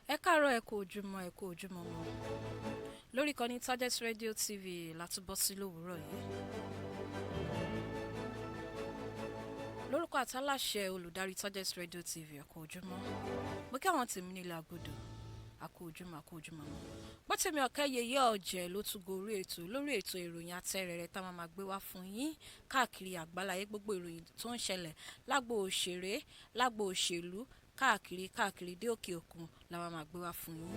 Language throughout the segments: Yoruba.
Ẹ káàárọ̀, ẹ kú ojúmọ́, ẹ kú ojúmọ́ mọ́. Lórí ìkànnì Target Radio TV látúbọ̀ sí lówùúrọ̀ yìí. Lórúkọ àtàláṣẹ olùdarí Target Radio TV, ẹ kú ojúmọ́. Mo kí àwọn tèmi nílé agodo, a kú ojúmọ́, a kú ojúmọ́ mọ́. Bọ́tẹ̀mí ọ̀kẹ́ yeye ọ̀jẹ̀ ló tún gorí ètò lórí ètò ìròyìn atẹ́rẹrẹ tá a máa gbé wá fún yín káàkiri àgbáláyé, gbogbo ìròyìn tó ń ṣẹlẹ̀ lágbo òṣèré, lágbo òṣèlú, káàkiri káàkiri dé òkè òkun la máa gbé wá fún yín.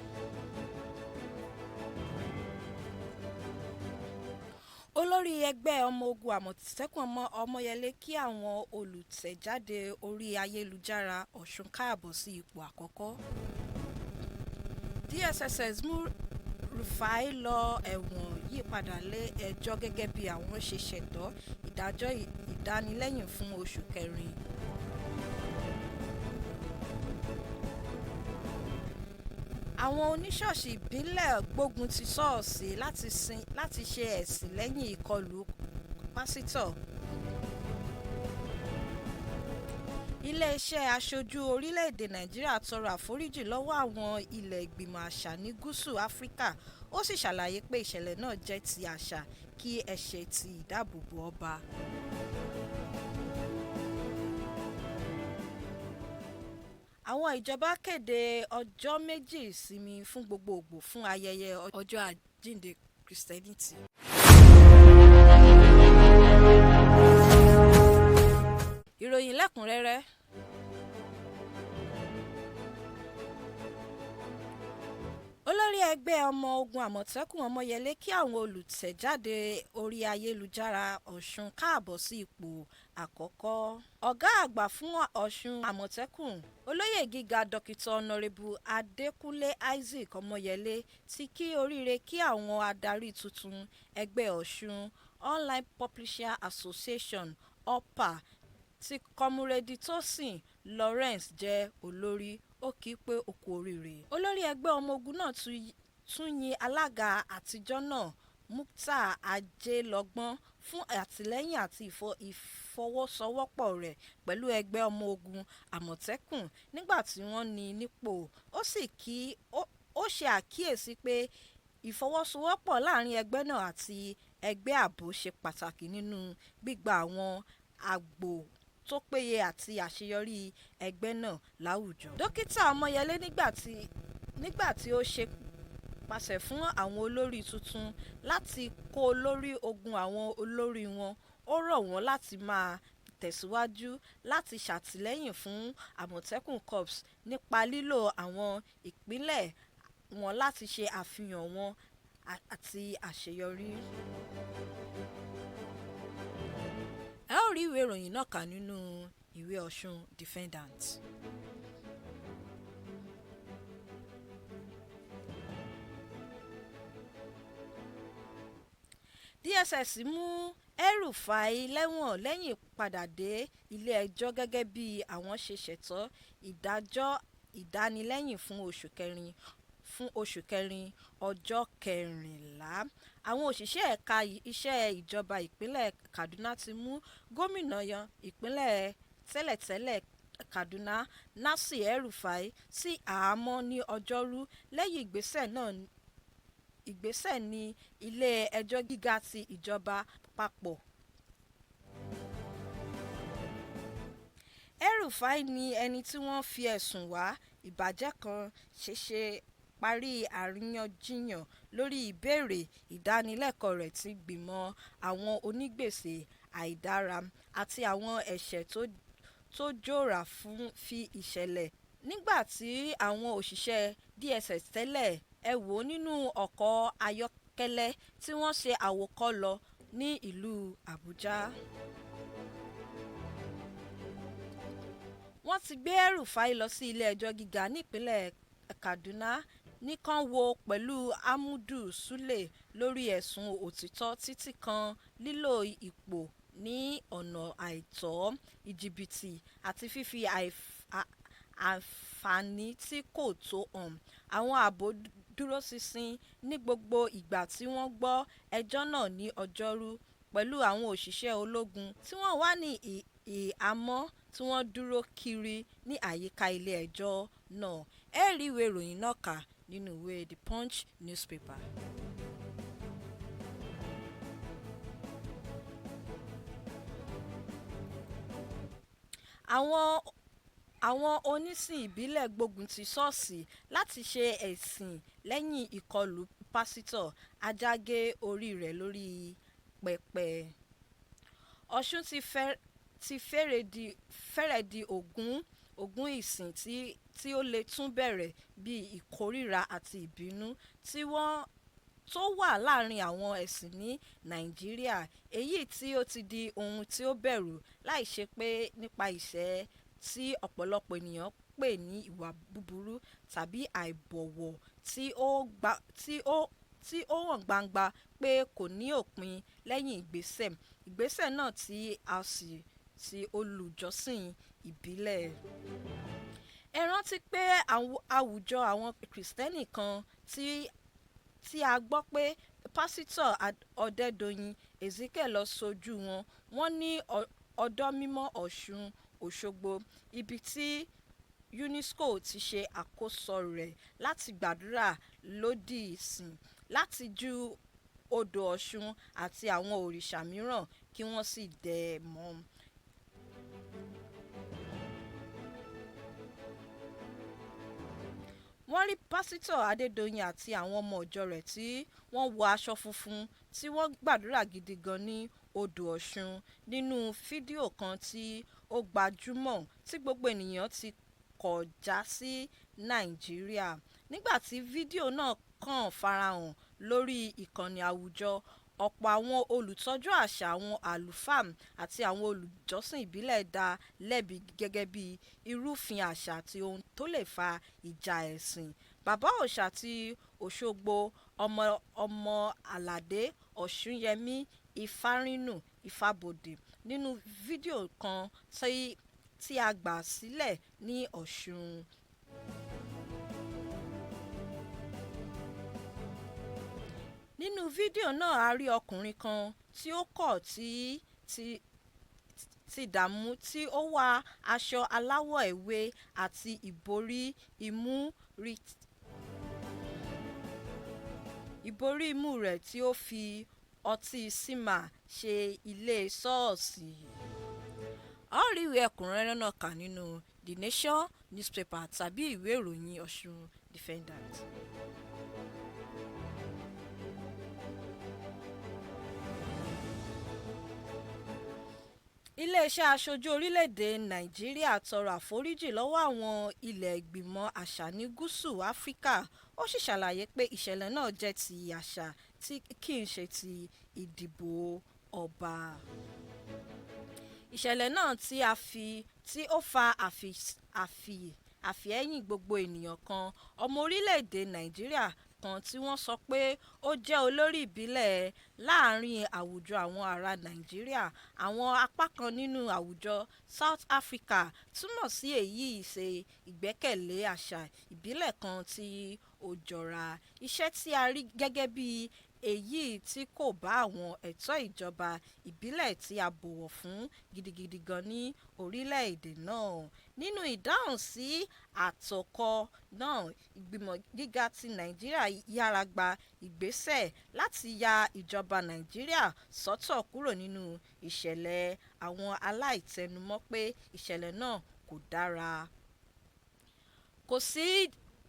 Olórí ẹgbẹ́ ọmọ ogun Àmọ̀tẹ́kùn Ọmọyẹlé kí àwọn olùtẹ̀jáde orí ayélujára Ọ̀ṣun káàbọ̀ sí ipò àkọ́kọ́. DSS mú Rufai lọ ẹ̀wọ̀n yípadà lé ẹjọ́ gẹ́gẹ́ bí àwọn ṣe ṣètò ìdájọ́ ìdánilẹ́yìn fún oṣù kẹrin. Àwọn oníṣọ́ọ̀ṣì ìbílẹ̀ gbógun ti ṣọ́ọ̀ṣì láti ṣe ẹ̀sìn lẹ́yìn ìkọlù pásítọ̀. Ilé-iṣẹ́ aṣojú orílẹ̀-èdè Nàìjíríà tọrọ àforíjì lọ́wọ́ àwọn ilé ìgbìmọ̀ àṣà ní Gúúsù Áfíríkà, ó sì ṣàlàyé pé ìṣẹ̀lẹ̀ náà jẹ́ ti àṣà kì í ṣe ti ìdáàbòbò ọba. Àwọn ìjọba kéde ọjọ́ 2 ìsinmi fún gbogbogbò fún ayẹyẹ ọjọ́ àjíǹde Krìstẹ́nìtì. Ìròyìn lẹ́kùnrẹ́rẹ́. Olórí ẹgbẹ́ ọmọ ogun Àmọ̀tẹ́kùn Ọmọyẹlé kí àwọn olùtẹ̀jáde orí ayélujára Ọ̀ṣun káàbọ̀ sí ipò àkọ́kọ́. Ọ̀gá àgbà fún Ọ̀ṣun Àmọ̀tẹ́kùn, Olóyè Gíga Dókítà Ọ̀nàrẹ́bù Adékúnlé Isaac Ọmọyẹlé ti kí oríire kí àwọn adarí tuntun ẹgbẹ́ Ọ̀ṣun Online Publishers Association (OPA) tí Kọmúrèdì Tósìn Lawrence jẹ́ olórí, ó kí pé ó kú oríire. Olórí ẹgbẹ́ ọmọ ogun náà tún yin alága àtijọ́ náà Mukhtar Ajelọ́gbọ́n fún àtìlẹ́yìn àti ìfọwọ́sowọ́pọ̀ rẹ̀ pẹ̀lú ẹgbẹ́ ọmọ ogun Àmọ̀tẹ́kùn nígbà tí wọ́n ní nípò. Ó ṣe àkíyèsí pé ìfọwọ́sowọ́pọ̀ láàrin ẹgbẹ́ náà àti ẹgbẹ́ ààbò ṣe pàtàkì nínú gbígba àwọn ààbò tó péye àti àṣeyọrí ẹgbẹ́ náà láwùjọ. Dókítà Ọmọyẹlé nígbà tí ó ṣe pàṣẹ fún àwọn olórí tuntun láti kó lórí ogun àwọn olórí wọn, ó rọ̀ wọ́n láti máa tẹ̀síwájú láti ṣàtìlẹ́yìn fún Àmọ̀tẹ́kùn Corps nípa lílo àwọn ìpìlẹ̀ wọn láti ṣe àfihàn wọn àti àṣeyọrí. Ẹ ó rí ìwé ìròyìn náà kà nínú ìwé Ọ̀ṣun Defendant. DSS mú El-Rufai lẹ́wọ̀n lẹ́yìn padà dé ilé ẹjọ́ gẹ́gẹ́ bí àwọn ṣe ṣètò ìdájọ́ ìdánilẹ́yìn fún oṣù kẹrin ọjọ́ 14. Àwọn òṣìṣẹ́ ẹ̀ka iṣẹ́ ìjọba ìpínlẹ̀ Kaduna ti mú gómìnà ìpínlẹ̀ tẹ́lẹ̀tẹ́lẹ̀ Kaduna Nasir El-Rufai sí àhámọ́ ní Ọjọ́rú lẹ́yìn ìgbésẹ̀ ní ilé ẹjọ́ gíga ti ìjọba àpapọ̀. El-Rufai ní ẹni tí wọ́n fi ẹ̀sùn ìwà ìbàjẹ́ kan ṣẹ̀ṣẹ̀ parí àríyànjiyàn lórí ìbéèrè ìdánilẹ́kọ̀ọ́ rẹ̀ tí gbìmọ̀ àwọn onígbèsè àìdára àti àwọn ẹ̀ṣẹ̀ tó jọra fi ìṣẹ̀lẹ̀ nígbà tí àwọn òṣìṣẹ́ DSS tẹ̀lé e wọ̀ nínú ọkọ̀ ayọ́kẹ́lẹ́ tí wọ́n ṣe àwọkọ̀ lọ ní ìlú Àbújá. Wọ́n ti gbé El-Rufai lọ sí ilé ẹjọ́ gíga nípínlẹ̀ Kaduna ní kàn wò pẹ̀lú Ahmadu Sule lórí ẹ̀sùn òtítọ́ títí kan lílo ipò ní ọ̀nà àìtọ́, ìjìbìtì àti fífi àǹfààní tí kò tó hàn. Àwọn ààbò dúróṣinṣin ní gbogbo ìgbà tí wọ́n gbọ́ ẹjọ́ náà ní Ọjọ́rú pẹ̀lú àwọn òṣìṣẹ́ ológun tí wọ́n wà ní ìhámọ́ tí wọ́n dúró kiri ní àyíká ilé ẹjọ́ náà. Ẹ rí ìwé ìròyìn náà kà nínú ìwé The Punch newspaper. Àwọn onísìn ìbílẹ̀ gbógun ti ṣọ́ọ̀ṣì láti ṣe ẹ̀sìn lẹ́yìn ìkọlù pásítọ̀, ajá gé orí rẹ̀ lórí pẹpẹ. Ọ̀ṣun ti fẹ́rẹ̀ di ogún ìsìn tí ó lè tún bẹ̀rẹ̀ bí ìkórìíra àti ìbínú tó wà láàrin àwọn ẹ̀sìn ní Nàìjíríà, èyí tí ó ti di ohun tí ó bẹ̀rù láìṣe pé nípa ìṣe tí ọ̀pọ̀lọpọ̀ ènìyàn pè ní ìwà búburú tàbí àìbọ̀wọ̀ tí ó hàn gbangba pé kò ní òpin lẹ́yìn ìgbésẹ̀ náà tí a sì ti olùjọ́sìn ìbílẹ̀. Ẹ rántí pé àwùjọ àwọn Kìrìsìtẹ́nì kan tí a gbọ́ pé Pásítọ̀ Ọdẹ́dọ̀yìn Ezekiel lọ sójú wọn ní Ọ̀dọ̀ Mímọ́ Ọ̀ṣun Òṣogbo, ibi tí UNESCO ti ṣe àkóso rẹ̀ láti gbàdúrà lòdì sí láti ju odò Ọ̀ṣun àti àwọn òrìṣà mìíràn kí wọ́n sì dè mọ́. Wọ́n rí Pásítọ̀ Adédoyin àti àwọn ọmọ ìjọ rẹ̀ tí wọ́n wọ aṣọ funfun tí wọ́n gbàdúrà gidi gan ní odò Ọ̀ṣun nínú fídíò kan tí ó gbajúmọ̀ tí gbogbo ènìyàn ti kọ já sí Nàìjíríà. Nígbà tí fídíò náà kàn farahàn lórí ìkànnì àwùjọ, ọ̀pọ̀ àwọn olùtọ́jú àṣà, àwọn àlùfáà àti àwọn olùjọ́sìn ìbílẹ̀ dá lẹ́bi gẹ́gẹ́ bí ìrúfin àṣà àti ohun tó lè fa ìjà ẹ̀sìn. Bàbá Òòṣà ti Òṣogbo, Ọmọ Aládé Ọ̀ṣunyẹmí Ìfárínù Ìfábọ̀dé, nínú fídíò kan tí a gbà sílẹ̀ ní Ọ̀ṣun. Nínú fídíò náà, a rí ọkùnrin kan tí ó kọ̀ ti dààmú tí ó wọ aṣọ aláwọ̀ ewé àti ìborí imú rẹ̀ tí ó fi ọtí seamer ṣe ilé ṣọ́ọ̀ṣì. A ó rí ìwé ẹ̀kúnrẹ́rẹ́ náà kà nínú The Nation newspaper tàbí ìwé ìròyìn Ọ̀ṣun Defendant. Ilé-iṣẹ́ aṣojú orílẹ̀-èdè Nàìjíríà tọrọ àforíjì lọ́wọ́ àwọn ilé ìgbìmọ̀ àṣà ní Gúúsù Áfíríkà, ó sì ṣàlàyé pé ìṣẹ̀lẹ̀ náà jẹ́ ti àṣà tí kìí ṣe ti ìdìbò ọba. Ìṣẹ̀lẹ̀ náà tí ó fa àfihẹ́yìn gbogbo ènìyàn kan, ọmọ orílẹ̀-èdè Nàìjíríà kan tí wọ́n sọ pé ó jẹ́ olórí ìbílẹ̀ láàrin àwùjọ àwọn ará Nàìjíríà, àwọn apá kan nínú àwùjọ South Africa túmọ̀ sí èyí ṣe ìgbékalẹ̀ àṣà ìbílẹ̀ kan tí ó jọra, iṣẹ́ tí a rí gẹ́gẹ́ bí èyí tí kò bá àwọn ètò ìjọba ìbílẹ̀ tí a bọ̀wọ̀ fún gidigidi gan ní orílẹ̀-èdè náà. Nínú ìdáhùn sí àtòkọ náà, ìgbìmọ̀ gíga ti Nàìjíríà yára gba ìgbésẹ̀ láti ya ìjọba Nàìjíríà sọ́tọ̀ kúrò nínú ìṣẹ̀lẹ̀ àwọn aláìtẹnumọ́ pé ìṣẹ̀lẹ̀ náà kò dára,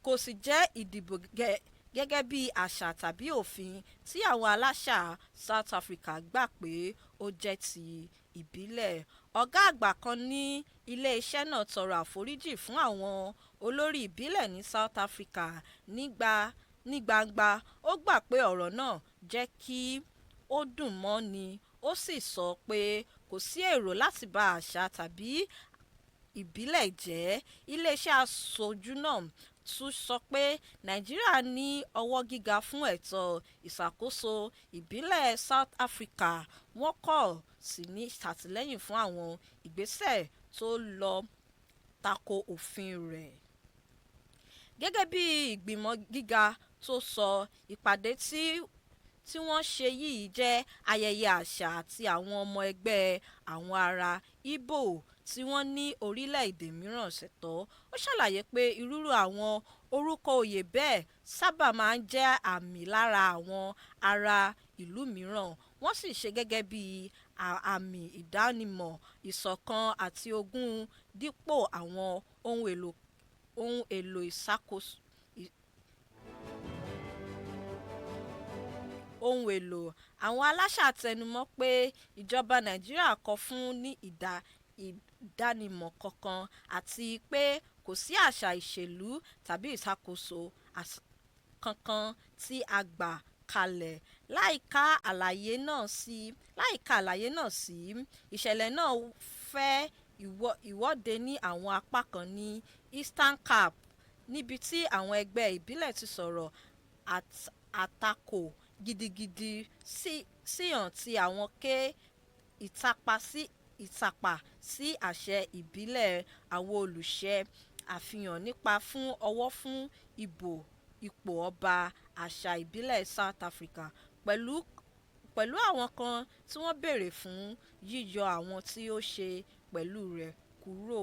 kò sì jẹ́ ìdìbò gẹ́gẹ́ bí àṣà tàbí òfin tí àwọn aláṣà South Africa gbà pé ó jẹ́ ti ìbílẹ̀. Ọ̀gá àgbà kan ní ilé-iṣẹ́ náà tọrọ àforíjì fún àwọn olórí ìbílẹ̀ ní South Africa ní gbangba, ó gbà pé ọ̀rọ̀ náà jẹ́ kí ó dùn mọ́ni, ó sì sọ pé kò sí èrò láti ba àṣà tàbí ìbílẹ̀ jẹ́. Ilé-iṣẹ́ aṣojú náà tún sọ pé Nàìjíríà ní ọwọ́ gíga fún ètò ìṣàkóso ìbílẹ̀ South Africa, wọn kò sì ní ṣàtìlẹ́yìn fún àwọn ìgbésẹ̀ tó lọ tako òfin rẹ̀. Gẹ́gẹ́ bí ìgbìmọ̀ gíga tó sọ, ìpàdé tí wọ́n ṣe yìí jẹ́ ayẹyẹ àṣà àti àwọn ọmọ ẹgbẹ́ àwọn ará Ìgbò tí wọ́n ní orílẹ̀-èdè mìíràn ṣẹ̀tọ́. Ó ṣàlàyé pé irú àwọn orúkọ oyè bẹ́ẹ̀ sábà máa ń jẹ́ àmì lára àwọn ará ìlú mìíràn, wọ́n sì ṣe gẹ́gẹ́ bí àmì ìdánimọ̀, ìṣọ̀kan àti ogún dípò àwọn ohun èlò ìṣàkóso ohun èlò. Àwọn aláṣà tẹnumọ́ pé ìjọba Nàìjíríà kò fún ní ìdánimọ̀ kankan àti pé kò sí àṣà ìṣèlú tàbí ìṣàkóso kankan tí a gbà kalẹ̀. Láìka àlàyé náà sí, ìṣẹ̀lẹ̀ náà fẹ́ ìwọ́de ní àwọn apá kan ní Eastern Cape, níbi tí àwọn ẹgbẹ́ ìbílẹ̀ ti sọ̀rọ̀ àtakò gidigidi sí hàn tí àwọn ké ìtàpá sí àṣẹ ìbílẹ̀ àwọn olùṣe àfihàn nípa fún ọwọ́ fún ipò ọba àṣà ìbílẹ̀ South Africa, pẹ̀lú àwọn kan tí wọ́n béèrè fún yíyọ àwọn tí ó ṣe pẹ̀lú rẹ̀ kúrò.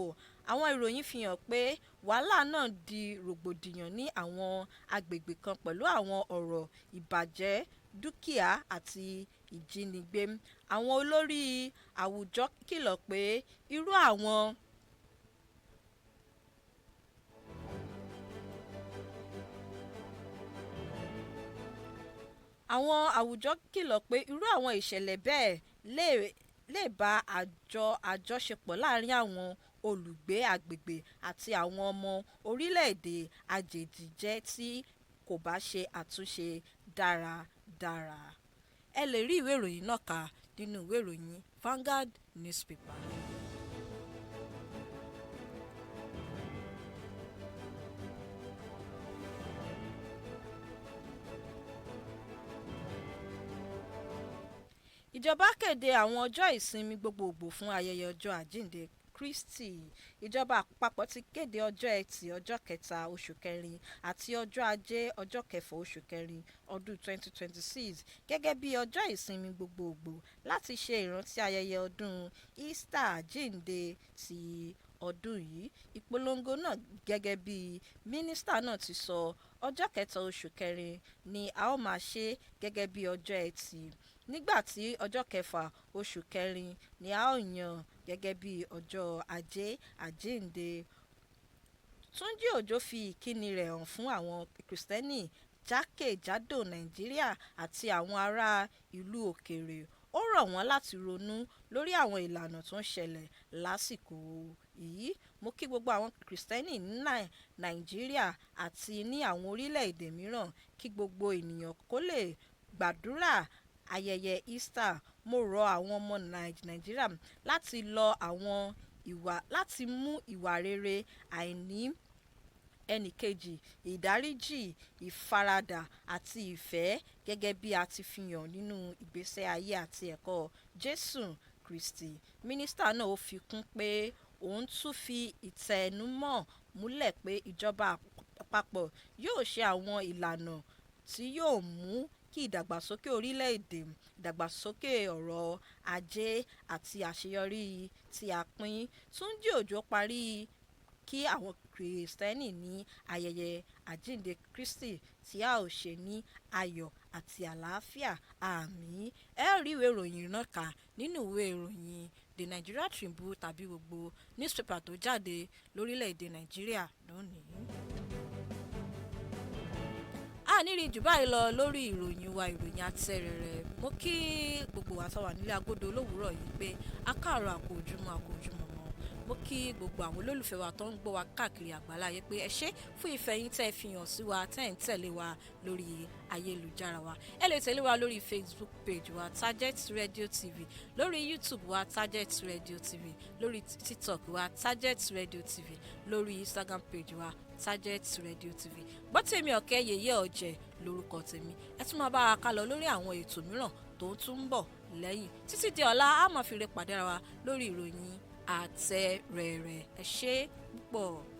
Àwọn ìròyìn fi hàn pé wàhálà náà di rògbòdìyàn ní àwọn agbègbè kan pẹ̀lú àwọn ọ̀rọ̀ ìbàjẹ́ dúkìá àti ìjínigbé. Àwọn olórí àwùjọ kìlọ̀ pé irú àwọn Àwọn àwùjọ kìlọ̀ pé irú àwọn ìṣẹ̀lẹ̀ bẹ́ẹ̀ lè ba àjọṣepọ̀ láàrin àwọn olùgbé agbègbè àti àwọn ọmọ orílẹ̀-èdè àjèjì jẹ́ tí kò bá ṣe àtúnṣe dáradára. Ẹ lè rí ìwé ìròyìn náà kà nínú ìwé ìròyìn Vanguard newspaper. Ìjọba kéde àwọn ọjọ́ ìsinmi gbogbogbò fún ayẹyẹ ọjọ́ àjíǹde Kristi. Ìjọba àpapọ̀ ti kéde ọjọ́ Ẹtì ọjọ́ 3 oṣù kẹrin àti ọjọ́ Ajé ọjọ́ 6 oṣù kẹrin ọdún 2026 gẹ́gẹ́ bí ọjọ́ ìsinmi gbogbogbò láti ṣe ìrántí ayẹyẹ ọdún Easter Àjíǹde ti ọdún yìí. Ìpolongo náà, gẹ́gẹ́ bí mínísítà náà ti sọ, ọjọ́ 3 oṣù kẹrin ni a ó máa ṣe gẹ́gẹ́ bí ọjọ́ Ẹtì, nígbà tí ọjọ́ 6 oṣù kẹrin ni a ó yàn gẹ́gẹ́ bí ọjọ́ Ajé Àjíǹde. Túnjí Òjó fi ìkíni rẹ̀ hàn fún àwọn Kìrìsìtẹ́nì jákèjádò Nàìjíríà àti àwọn ará ìlú òkèèrè. Ó rọ̀ wọ́n láti ronú lórí àwọn ìlànà tó ń ṣẹlẹ̀ lásìkò yìí. Mo kí gbogbo àwọn Kìrìsìtẹ́nì ní Nàìjíríà àti ní àwọn orílẹ̀-èdè mìíràn, kí gbogbo ènìyàn kó lè gbàdúrà ayẹyẹ Easter. Mo rọ àwọn ọmọ Nàìjíríà láti mú ìwà rere, àìní ẹnìkejì, ìdáríjì, ìfaradà àti ìfẹ́ gẹ́gẹ́ bí a ti fi hàn nínú ìgbésí ayé àti ẹ̀kọ́ Jésù Kristi. Mínísítà náà ó fi kún pé òun tún fi ìtẹnumọ́ múlẹ̀ pé ìjọba àpapọ̀ yóò ṣe àwọn ìlànà tí yóò mú kí ìdàgbàsókè orílẹ̀-èdè, ìdàgbàsókè ọrọ̀ ajé àti àṣeyọrí tí a pín. Túnjí Òjó parí kí àwọn Kìrìsìtẹ́nì ní ayẹyẹ Àjíǹde Kristi tí a ó ṣe ní ayọ̀ àti àlàáfíà. Àmín. Ẹ rí ìwé ìròyìn náà kà nínú ìwé ìròyìn The Nigeria Tribune tàbí gbogbo newspaper tó jáde lórílẹ̀-èdè Nàìjíríà lónìí. A ní rí jù báyìí lọ lórí ìròyìn wa, ìròyìn àtẹ̀rẹ̀rẹ̀. Mo kí gbogbo wa tó wà nílé agodo lówùúrọ̀ yìí pé a káàárọ̀, a kú ojúmọ́, a kú ojúmọ́ mọ́. Mo kí gbogbo àwọn olólùfẹ́ wa tó ń gbọ́ wa káàkiri àgbáláyé pé ẹ ṣé fún ìfẹ́ yín tẹ́ fi hàn sí wa, tẹ́ ń tẹ̀lé wa lórí ayélujára wa. Ẹ lè tẹ̀lé wa lórí Facebook page wa Target Radio TV, lórí YouTube wa Target Radio TV, lórí TikTok wa Target Radio TV, lórí Instagram page wa Target Radio TV. Gbọ́tèmi Ọ̀kẹ́ Yèyé Ọ̀jẹ̀ lórúkọ tèmi. Ẹ tún máa bá wa ká lọ lórí àwọn ètò mìíràn tó tún ń bọ̀ lẹ́yìn. Títí di ọ̀la, a máa fi re pàdé ara wa lórí ìròyìn àtẹ̀rẹ̀rẹ̀. Ẹ ṣé púpọ̀.